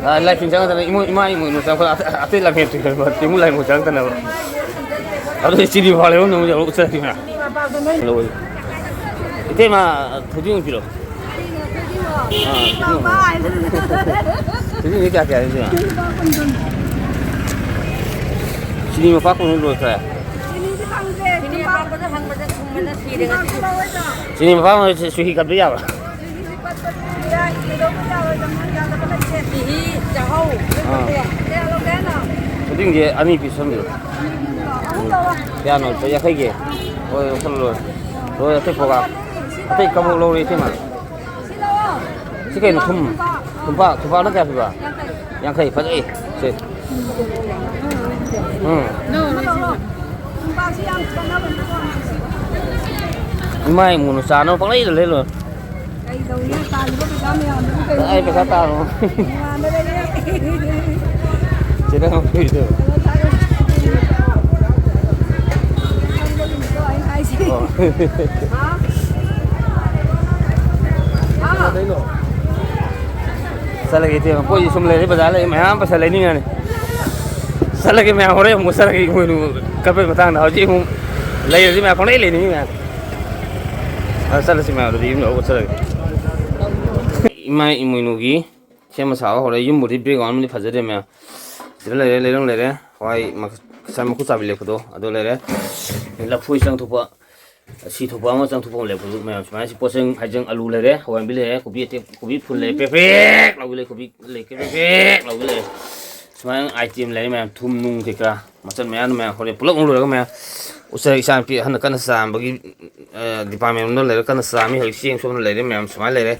ꯑ, ꯂꯥꯏ ꯇꯤꯟ ꯆꯪꯉꯛꯇꯅꯕ ꯏꯃꯣꯏ-, ꯏꯃꯥ ꯏꯃꯣꯏꯅꯨ ꯆꯪꯉꯛꯄꯗ ꯑꯇꯩ, ꯑꯇꯩ ꯂꯝ ꯍꯦꯟ ꯇꯤꯟ ꯆꯪꯉꯛꯇꯅꯕ꯫ ꯑꯗꯨꯗꯤ ꯆꯤꯅꯤ ꯐꯥꯎ ꯂꯩꯐꯝ ꯅꯪ ꯌꯧꯔꯛ ꯆꯠꯈꯤꯕ꯫ ꯂꯧ꯫ ꯏꯇꯩꯃ, ꯊꯣꯏꯗꯤꯡ ꯄꯤꯔꯛꯑꯣ꯫ ꯑꯥ, ꯊꯣꯏꯗꯤꯡ꯫ ꯊꯣꯏꯗꯤꯡꯗꯤ ꯀꯌꯥ ꯀꯌꯥ ꯂꯩꯗꯣꯏꯅꯣ? ꯆꯤꯅꯤ ꯃꯄꯥꯛ ꯀꯨꯟ ꯂꯣꯏꯈ꯭ꯔꯦ꯫ ꯆꯤꯅꯤ ꯃꯄꯥꯛꯇꯨꯗ ꯍꯪꯕꯗ ꯊꯨꯝꯕꯅ ꯁꯤꯔꯦ ꯉꯁꯤ꯫ ꯆꯤꯅꯤ ꯃꯄꯥꯛ ꯆꯨꯍꯤ ꯀꯠꯄ ꯌꯥꯕ꯭ꯔꯥ? ꯆꯤꯅꯤ, ꯆꯥꯛꯍꯧ꯫ ꯑꯥ꯫ ꯊꯣꯏꯗꯤꯡꯁꯦ ꯑꯅꯤ ꯄꯤꯁꯟꯕꯤꯔꯣ꯫ ꯎꯝ꯫ ꯀꯌꯥꯅꯣ? ꯂꯨꯄꯥ ꯌꯥꯡꯈꯩꯒꯤ? ꯍꯣꯏ, ꯂꯧꯁꯜꯂꯣ, ꯂꯣꯏꯔꯦ꯫ ꯂꯣꯏꯔꯦ, ꯑꯇꯩ ꯄ꯭ꯔꯣꯒꯥꯝ꯫ ꯑꯇꯩ ꯀꯕꯣꯛ ꯂꯧꯔꯦ, ꯏꯇꯩꯃ꯫ ꯁꯤ ꯀꯩꯅꯣ, ꯊꯨꯝ? ꯊꯨꯝꯄꯥꯛ, ꯊꯨꯝꯄꯥꯛꯅ ꯀꯌꯥ ꯄꯤꯕ? ꯌꯥꯡꯈꯩ, ꯐꯖꯩ꯫ ꯁꯦ꯫ ꯎꯝ꯫ ꯏꯃꯥ ꯏꯃꯨꯡꯅ ꯆꯥꯅꯕ ꯄꯪꯂꯩꯗ ꯂꯩ ꯂꯣꯏꯔꯦ꯫ ꯀꯩꯗꯧꯅꯤ? ꯇꯥꯜꯂꯤꯕ ꯄꯩꯁꯥ ꯃꯌꯥꯝꯗꯨꯕꯨ ꯀꯩꯅꯣ? ꯀꯗꯥꯏ ꯄꯩꯁꯥ ꯇꯥꯜꯂꯣ? ꯅꯨꯡꯉꯥꯏꯕ ꯂꯩꯌꯦ꯫ ꯆꯦ ꯅꯪ ꯐꯨꯔꯤꯗꯣ꯫ ꯀꯩꯅꯣ ꯊꯥꯔꯣ꯫ ꯑꯩꯅ ꯍꯥꯏꯁꯦ꯫ ꯑꯣ꯫ ꯍꯥ? ꯍꯥ? ꯆꯠꯂꯒꯦ ꯏꯇꯩꯃ, ꯄꯣꯠꯁꯤ ꯁꯨꯝ ꯂꯩꯔꯦ, ꯕꯖꯥꯔ ꯂꯩ ꯃꯌꯥꯝ ꯄꯩꯁꯥ ꯂꯩꯅꯤꯡꯉꯅꯤ꯫ ꯆꯠꯂꯒꯦ ꯃꯌꯥꯝ, ꯍꯣꯔꯦꯟ ꯑꯃꯨꯛ ꯆꯠꯂꯒꯦ ꯏꯃꯣꯏꯅꯨ ꯀꯠꯄꯩ ꯃꯇꯥꯡꯗ꯫ ꯍꯧꯖꯤꯛ ꯑꯃꯨꯛ ꯂꯩꯔꯗꯤ ꯃꯌꯥꯝ ꯄꯪꯂꯩ ꯂꯩꯅꯤꯡꯉꯤ ꯃꯌꯥꯝ꯫ ꯑ, ꯆꯠꯂꯁꯤ ꯃꯌꯥꯝ, ꯑꯗꯨꯗꯤ ꯌꯨꯝ ꯌꯧꯔꯒ ꯆꯠꯂꯒꯦ꯫ ꯏꯃꯥ ꯏꯃꯣꯏꯅꯨꯒꯤ ꯁꯦꯝꯕ ꯁꯥꯕ ꯍꯧꯔꯦ꯫ ꯌꯨꯝꯕꯨꯗꯤ background ꯑꯃꯗꯤ ꯐꯖꯗꯦ ꯃꯌꯥꯝ꯫ ꯁꯤꯗ ꯂꯩꯔꯦ, ꯂꯩꯔꯪ ꯂꯩꯔꯦ꯫ ꯍꯋꯥꯏ ꯃꯈ-, ꯉꯁꯥꯏ ꯃꯀꯨ ꯆꯥꯕꯤ ꯂꯦꯞꯄꯗꯣ ꯑꯗꯨ ꯂꯩꯔꯦ꯫ ꯂꯐꯣꯏ ꯆꯪꯊꯣꯛꯄ, ꯁꯤ ꯊꯣꯛꯄ ꯑꯃ ꯆꯪꯊꯣꯛꯄ ꯑꯃ ꯂꯩꯔꯦ꯫ ꯍꯧꯖꯤꯛ ꯃꯌꯥꯝ ꯁꯨꯃꯥꯏꯅ ꯁꯤ ꯄꯣꯠꯆꯪ ꯍꯥꯏꯖꯪ, ꯑꯂꯨ ꯂꯩꯔꯦ, ꯍꯋꯥꯏ ꯃꯨꯕꯤ ꯂꯩꯔꯦ, ꯀꯣꯕꯤ ꯑꯇꯦꯛ-, ꯀꯣꯕꯤ ꯐꯨꯜ ꯂꯩꯔꯦ, ꯄ꯭ꯔꯦꯛ ꯄ꯭ꯔꯦꯛ ꯂꯥꯎꯕꯤ ꯂꯩ, ꯀꯣꯕꯤ ꯂꯩ, ꯄ꯭ꯔꯦꯛ ꯄ꯭ꯔꯦꯛ ꯂꯥꯎꯕꯤ ꯂꯩꯔꯦ꯫ ꯁꯨꯃꯥꯏꯅ item ꯂꯩꯔꯦ ꯃꯌꯥꯝ, ꯊꯨꯝ ꯅꯨꯡ ꯀꯩꯀꯥ, ꯃꯆꯜ ꯃꯌꯥꯝ ꯃꯌꯥꯝ ꯍꯣꯔꯦꯟ ꯄꯨꯂꯞ ꯑꯃꯨꯛ ꯂꯣꯏꯔꯒ ꯃꯌꯥꯝ, ꯎꯆꯔ ꯏꯆꯥꯅꯨꯄꯤ ꯑꯍꯟꯅ ꯀꯟꯅ ꯆꯥꯝꯕꯒꯤ, ꯑ, department ꯔꯣꯝꯗ ꯂꯩꯔꯒ ꯀꯟꯅ ꯆꯥꯝꯃꯤ꯫ ꯍꯧꯖꯤꯛ ꯆꯦꯡ ꯁꯣꯝꯗ ꯂꯩꯔꯦ ꯃꯌꯥꯝ, ꯁꯨꯃꯥꯏꯅ ꯂꯩꯔꯦ꯫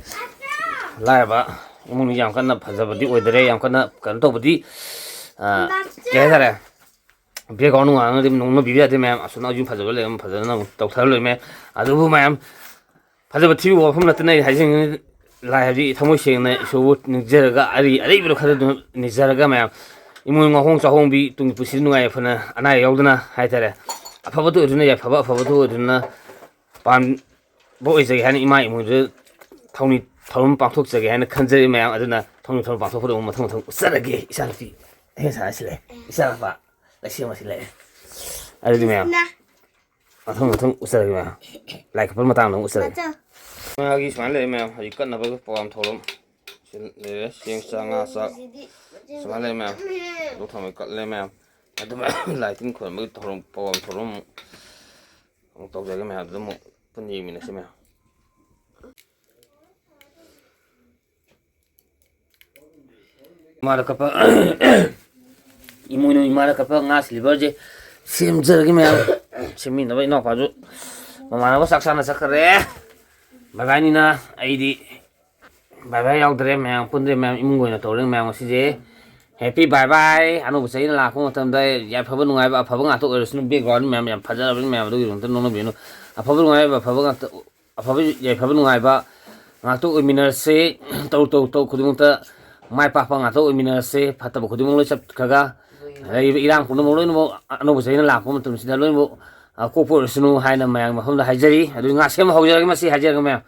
ꯂꯥꯏꯔꯕ ꯏꯃꯨꯡꯅꯤ, ꯌꯥꯝ ꯀꯟꯅ ꯐꯖꯕꯗꯤ ꯑꯣꯏꯗꯔꯦ, ꯌꯥꯝ ꯀꯟꯅ ꯀꯩꯅꯣ ꯇꯧꯕꯗꯤ, ꯑ, ꯀꯩ ꯍꯥꯏꯇꯥꯔꯦ, background ꯅꯨꯡꯉꯥꯏꯅꯗꯤ ꯅꯣꯛꯅꯕꯤꯕ ꯌꯥꯗꯦ ꯃꯌꯥꯝ꯫ ꯑꯁꯣꯝꯅ ꯌꯨꯝ ꯐꯖꯕ ꯂꯩꯔꯝ ꯐꯖꯅ ꯑꯃꯨꯛ ꯇꯧꯊꯔ ꯂꯣꯏ ꯃꯌꯥꯝ꯫ ꯑꯗꯨꯕꯨ ꯃꯌꯥꯝ, ꯐꯖꯕ ꯊꯤꯕ ꯋꯥꯐꯝ ꯅꯠꯇꯅ ꯑꯩ ꯍꯥꯏꯖꯅꯤꯡꯉꯤ, ꯂꯥꯏ ꯍꯥꯏꯕꯗꯤ ꯊꯃꯣꯏ ꯁꯦꯡꯅ ꯏꯁꯣꯔꯕꯨ ꯅꯤꯡꯖꯔꯒ ꯑꯔꯩ ꯑꯔꯩꯕꯗꯣ ꯈꯔ ꯑꯗꯨꯝ ꯅꯤꯖꯔꯒ ꯃꯌꯥꯝ, ꯏꯃꯨꯡ ꯉꯥꯍꯣꯡ ꯆꯥꯍꯣꯡꯕꯤ, ꯇꯨꯡꯒꯤ ꯄꯨꯟꯁꯤꯗ ꯅꯨꯡꯉꯥꯏ ꯌꯥꯏꯐꯅ, ꯑꯅꯥ ꯑꯌꯦꯛ ꯌꯥꯎꯗꯅ ꯍꯥꯏꯇꯥꯔꯦ, ꯑꯐꯕꯗ ꯑꯣꯏꯗꯨꯅ ꯌꯥꯏꯐꯕ ꯑꯐꯕꯗ ꯑꯣꯏꯗꯨꯅ ꯄꯥꯟꯕ ꯑꯣꯏꯖꯒꯦ ꯍꯥꯏꯅ ꯏꯃꯥ ꯏꯃꯨꯡꯗꯨꯗ ꯊꯧꯅꯤ ꯊꯧꯔꯝ ꯄꯥꯡꯊꯣꯛꯆꯒꯦ ꯍꯥꯏꯅ ꯈꯟꯖꯔꯤ ꯃꯌꯥꯝ꯫ ꯑꯗꯨꯅ ꯊꯧꯅꯤ ꯊꯧꯔꯝ ꯄꯥꯡꯊꯣꯛꯄꯗ ꯑꯃꯨꯛ ꯃꯊꯪ ꯃꯊꯪ ꯎꯠꯆꯔꯒꯦ꯫ ꯏꯆꯥꯅꯨꯄꯤ ꯑꯍꯦꯟ ꯁꯥ ꯁꯤꯜꯂꯛꯑꯦ, ꯏꯆꯥꯅꯨꯄꯥ ꯂꯩꯁꯦꯝꯕ ꯁꯤꯜꯂꯛꯑꯦ꯫ ꯑꯗꯨꯗꯤ ꯃꯌꯥꯝ, ꯃꯊꯪ ꯃꯊꯪ ꯎꯠꯆꯔꯒꯦ ꯃꯌꯥꯝ꯫ ꯂꯥꯏ ꯀꯠꯄꯒꯤ ꯃꯇꯥꯡꯗ ꯑꯃꯨꯛ ꯎꯠꯆꯔꯒꯦ꯫ ꯃꯥꯒꯤ ꯁꯨꯃꯥꯏꯅ ꯂꯩꯔꯦ ꯃꯌꯥꯝ, ꯍꯧꯖꯤꯛ ꯀꯠꯅꯕꯒꯤ ꯄ꯭ꯔꯣꯒ꯭ꯔꯥꯝ ꯊꯧꯔꯝ ꯁꯤ ꯂꯩꯔꯦ꯫ ꯆꯦꯡ ꯆꯥꯛ, ꯉꯥ ꯆꯥꯛ ꯁꯨꯃꯥꯏꯅ ꯂꯩꯔꯦ ꯃꯌꯥꯝ꯫ ꯂꯣꯛ ꯊꯝꯕꯩ ꯀꯠꯂꯦ ꯃꯌꯥꯝ꯫ ꯑꯗꯨ ꯃꯌꯥꯝ ꯂꯥꯏ ꯇꯤꯟ ꯈꯣꯏꯔꯝꯕꯒꯤ ꯊꯧꯔꯝ, ꯄ꯭ꯔꯣꯒ꯭ꯔꯥꯝ ꯊꯧꯔꯝ ꯑꯃꯨꯛ, ꯑꯃꯨꯛ ꯇꯧꯖꯒꯦ ꯃꯌꯥꯝ꯫ ꯑꯗꯨꯗ ꯑꯃꯨꯛ ꯄꯨꯟꯅ ꯌꯦꯡꯃꯤꯟꯅꯁꯤ ꯃꯌꯥꯝ꯫ ꯏꯃꯥꯗ ꯀꯞꯄ, ꯏꯃꯣꯏꯅꯨ ꯏꯃꯥꯗ ꯀꯞꯄ ꯉꯥ ꯁꯤꯜꯂꯤꯕꯔꯁꯦ ꯁꯦꯝꯖꯔꯒꯦ ꯃꯌꯥꯝ꯫ ꯁꯦꯝꯃꯤꯟꯅꯕ ꯏꯅꯥꯎꯄꯥꯁꯨ ꯃꯃꯥꯟꯅꯕ ꯆꯥꯛ ꯆꯥꯅ ꯆꯠꯈ꯭ꯔꯦ꯫ ꯕꯥꯏ ꯕꯥꯏꯅꯤꯅ ꯑꯩꯗꯤ ꯕꯥꯏ ꯕꯥꯏ ꯌꯥꯎꯗ꯭ꯔꯦ ꯃꯌꯥꯝ, ꯄꯨꯟꯗ꯭ꯔꯦ ꯃꯌꯥꯝ꯫ ꯏꯃꯨꯡꯒꯤ ꯑꯣꯏꯅ ꯇꯧꯔꯦ ꯃꯌꯥꯝ ꯉꯁꯤꯁꯦ꯫ Happy bye bye꯫ ꯑꯅꯧꯕ ꯆꯍꯤꯅ ꯂꯥꯛꯄ ꯃꯇꯝꯗ ꯌꯥꯏꯐꯕ ꯅꯨꯡꯉꯥꯏꯕ ꯑꯐꯕ ꯉꯥꯛꯇ ꯑꯣꯏꯔꯁꯅꯨ꯫ Background ꯃꯌꯥꯝ ꯌꯥꯝ ꯐꯖꯔꯕꯅꯤ ꯃꯌꯥꯝ, ꯑꯗꯨꯒꯤꯗꯃꯛꯇ ꯅꯣꯛꯅꯕꯤꯒꯅꯨ꯫ ꯑꯐꯕ ꯅꯨꯡꯉꯥꯏꯕ ꯑꯐꯕ ꯉꯥꯛꯇ, ꯑꯐꯕ ꯌꯥꯏꯐꯕ ꯅꯨꯡꯉꯥꯏꯕ ꯉꯥꯛꯇ ꯑꯣꯏꯃꯤꯟꯅꯔꯁꯦ꯫ ꯇꯧ ꯇꯧ ꯇꯧ ꯈꯨꯗꯤꯡꯃꯛꯇ ꯃꯥꯏ ꯄꯥꯛꯄ ꯉꯥꯛꯇ ꯑꯣꯏꯃꯤꯟꯅꯔꯁꯦ꯫ ꯐꯠꯇꯕ ꯈꯨꯗꯤꯡꯃꯛ ꯂꯣꯏ ꯆꯠꯈ꯭ꯔꯒ ꯂꯩꯔꯤꯕ ꯏꯔꯥꯡ ꯄꯨꯝꯅꯃꯛ ꯂꯣꯏꯅꯃꯛ ꯑꯅꯧꯕ ꯆꯍꯤꯅ ꯂꯥꯛꯄ ꯃꯇꯝꯁꯤꯗ ꯂꯣꯏꯅꯃꯛ, ꯑ, ꯀꯣꯛꯄ ꯑꯣꯏꯔꯁꯅꯨ ꯍꯥꯏꯅ ꯃꯌꯥꯝꯒꯤ ꯃꯐꯝꯗ ꯍꯥꯏꯖꯔꯤ꯫ ꯑꯗꯨ ꯉꯥ ꯁꯦꯝꯕ ꯍꯧꯖꯔꯒꯦ, ꯃꯁꯤ ꯍꯥꯏꯖꯔꯒ ꯃꯌꯥꯝ꯫